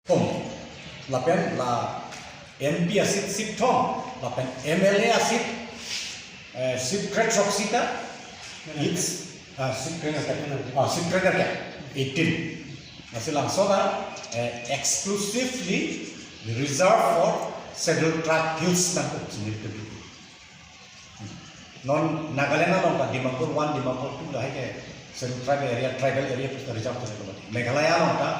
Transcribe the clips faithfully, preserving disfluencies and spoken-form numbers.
Thom. Lapen la M P a-seat, seat thom. Lapen M L A a-seat, eh, seat kre throksi ta. It's, ah, seat kre throksi. Ah, seat kre throksi. Eighteen. Lasi labangso ta, eh, exclusively reserved for Scheduled Tribe Hills nangkok sini betul. Non Nagaland along ta Dimapur one, Dimapur two lahai ke Scheduled Tribe area, tribal area pusi reserve kori lo mati. Meghalaya along ta,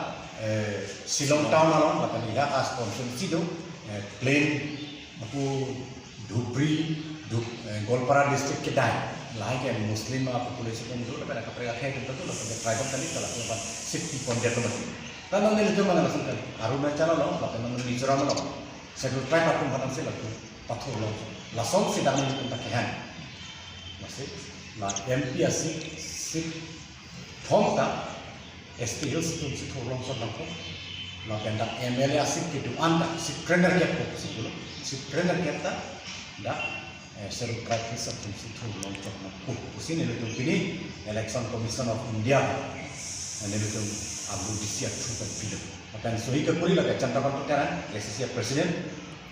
eh, Shillong town along, lapen iha as constituency do, eh, plain, aku Dhubri, Dhup-, eh, Goalpara district kedai. Lahai ke Muslim a population do, lapen akaprek akhei do, lapen tribal kali, lapen seat pi pondet lo mati. Lapen non nelitum mana langsung kan, Arunachal along, lapen non Mizoram along. Scheduled Tribe atum aphan si lapu pathurlo. Lasonsi dak nelitum ta kehang. Lasi la M P a-seat, seat thom ta S T Hills atum si thurlong sot nangkok. Lapen dak M L A a-seat kedo-an ta seat krenerkep ko si pulo. Seat krenerkep ta dak, eh, Scheduled Tribe Hills atum si thurlong sot nangkok pusi nelitum pini Election Commission of India, eh, nelitum abu D C a-through pen pilo. Lapen sohi kekuri lapen Chanda Bantu Terang, A C C a-president,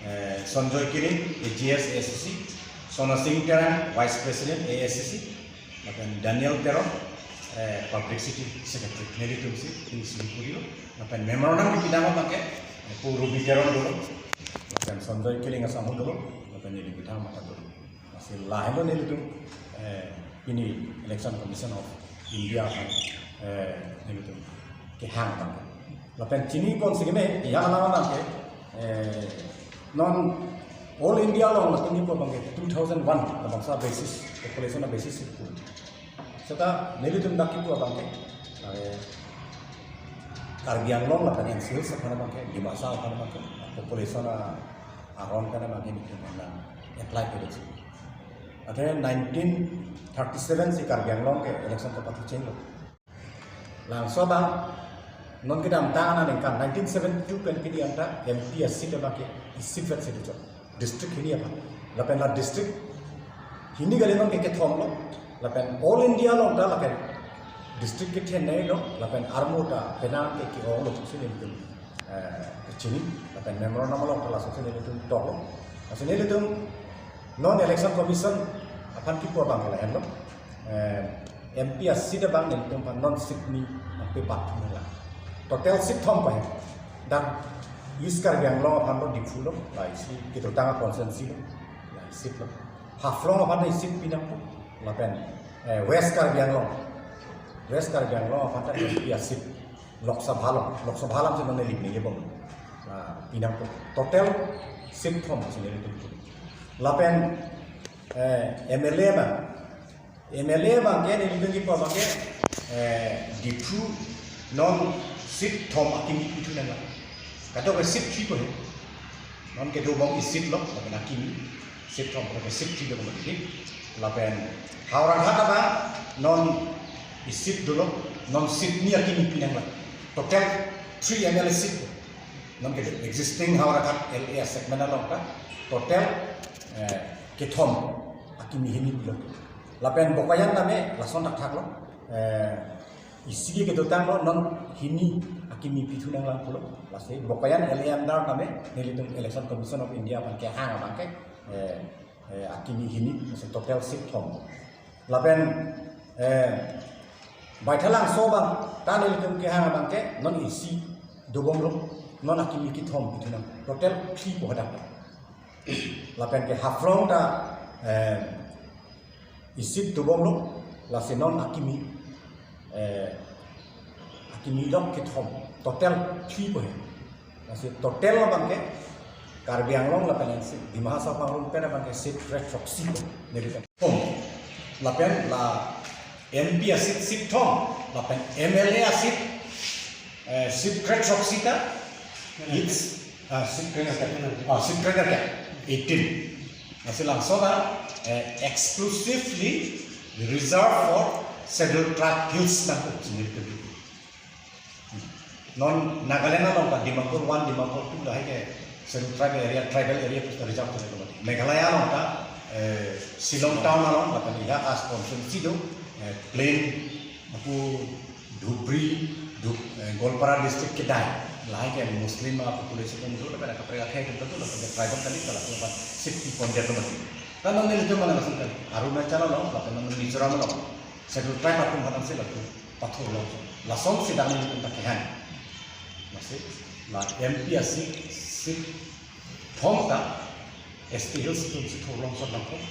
eh, Sanjoy Killing, A G S A S C, Sona Singh Terang, vice president A S C C, lapen Daniel Teron, eh, publicity secretary. Nelitum si, ini sini kuri lo. Lapen memorandum kepidam abangke, eh, Pu Ruby Teron dolo. Lapen Sanjoy Killing asam dolo. Lapen neli bidang mata dolo. Lasi lahelo nelitum, eh, pini Election Commission of India aphan, eh, nelitum kehang abangke. Lapen chini pon si keme, yang alam abangke, eh, non All India along latum kipu abangke two thousand one, labangso basis, population a-basis kipu. Seta nelitum dak kipu abangke, eh, Karbi Anglong lapen N C Hills aphan abangke, Dimasa aphan abangke, population a aron pen abangke nelitum nang apply kere si. Athe nineteen thirty-seven si Karbi Anglong ke election ta pathu chenglo. Labangso abang non kedamtang aningkan nineteen seventy-two pen pini anta M P a-seat abangke isipvet si dojok. District hini aphan. Lapen la district hini kali non ke kethom lo. Lapen All India along ta lapen district kethenei lo. Lapen armu ta penang ke ke-ong lo pusi nelitum, eh, kechini. Lapen memorandum along ta laso si nelitum tok lo. Lasi nelitum non Election Commission aphan kipu abangke lahenlo. Eh, M P a-seat abang nelitum aphan non seat ni nangpebat nanglang. Total seat thom pai. Dak East Karbi Anglong aphan lo Diphu lo, la isi kedotang a-constituency lo, la isi seat lo. Haflong aphan isi seat pinangpo. Lapen, eh, West Karbi Anglong. West Karbi Anglong aphan ta M P a-seat. Lok Sabha lo, Lok Sabha alam si non neli neli bom. La pinangpo. Total seat thom si nelitum. Lapen, eh, M L A abang. M L A abangke nelitum kipu abangke, eh, Diphu non seat thom akimi pithu nanglang. Kadokave seat phli po he. Non kedobom isi seat lo, lapen akimi seat thom, lapen seat phli lo ko mati. Lapen Howraghat abang non isi seat dolo, non seat ni akimi pinanglang. Total three M L A seat. Non ke existing Howraghat L A segment along ta total, eh, kethom akimi hini pilo. Lapen Bokajan tame lason thakthak lo. Eh, isi ke kedotang lo non hini akimi pithu nanglang pulo. Lasi Bokajan L A under tame nelitum Election Commission of India aphan kehang abangke, eh, eh, akimi hini, lasi total seat thom. Lapen, eh, Baithalangso abang ta nelitum kehang abangke non isi dobom lo, non akimi kethom pithu nang. Total phli po hadak. Lapen ke Haflong ta, eh, isi dobom lo, lasi non akimi, eh, akimi lo kethom, total phli po he. Lasi total abangke Karbi Anglong lapen N C, Dima Hasao pangrum pen abangke seat kre throksi po nelitum. Thom. Lapen la M P a-seat, seat thom, lapen M L A a-seat, eh, seat kre throksi ta. It's, ah, seat kre, ah, seat kre eighteen. Lasi labangso ta, eh, exclusively reserved for Scheduled Tribe Hills nangkok sini betul. Non Nagaland along ta Dimapur one, Dimapur two lahai ke Scheduled Tribe area, tribal area pusi reserve kori lo mati. Meghalaya along ta, eh, Shillong town along, lapen iha as constituency do, eh, plain, aku Dhubri, Dhup-, eh, Goalpara district kedai. Lahai ke Muslim a population atum do, lapen kaprek akhei atum do, lapen tribal kali, lapen sixty point dia mati. Lapen non nelitum abang langsung kali. Arunachal along, lapen non Mizoram along, Scheduled Tribe atum aphan si latum pathurlong. Lasonsi dak nelitum ta kehang. Masi, la M P a-seat, seat thom ta S T Hills atum si thurlong chot nangkok.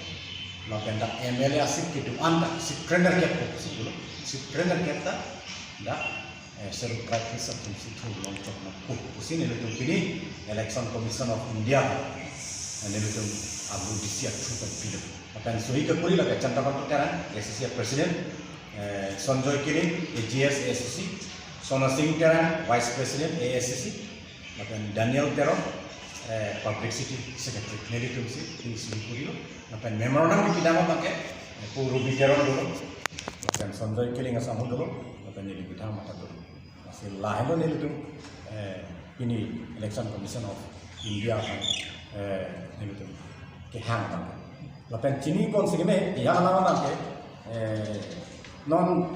Lapen dak M L A a-seat kedo-an ta seat krenerkep ko pusi pulo. Seat krenerkep ta dak, eh, Scheduled Tribe Hills atum si thurlong chot nangkok pusi nelitum pini Election Commission of India, eh, nelitum abu D C a-through pen pilo. Lapen sohi kekuri lake Chandrabhantu Terang, A C C a-president, eh, Sanjoy Killing, A G S A S C C, Sona Singh Terang, vice president, A S C C, lapen Daniel Teron, eh, publicity secretary, nelitum si, nelitum si kurilo, lapen memorandum kepidam abangke, eh, Pu Ruby Teron dolo, lapen Sanjoy Killing asangho dolo, lapen neli kethang mata dolo. Lasi lahelo nelitum, eh, pini Election Commission of India aphan, eh, nelitum kehang abangke. Lapen chini pon si keme, ya alam abangke, eh, non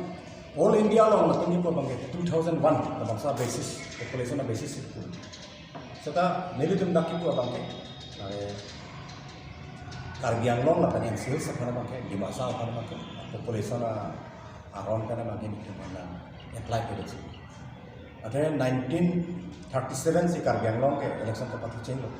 All India along latum kipu abangke two thousand one, labangso basis, population a-basis kipu. Seta nelitum dak kipu abangke, eh, Karbi Anglong lapen N C Hills aphan abangke, Dimasa aphan abangke, population a-, aron pen abangke nelitum nang apply kedo si. Athe nineteen thirty-seven si Karbi Anglong ke election kepathu chenglo.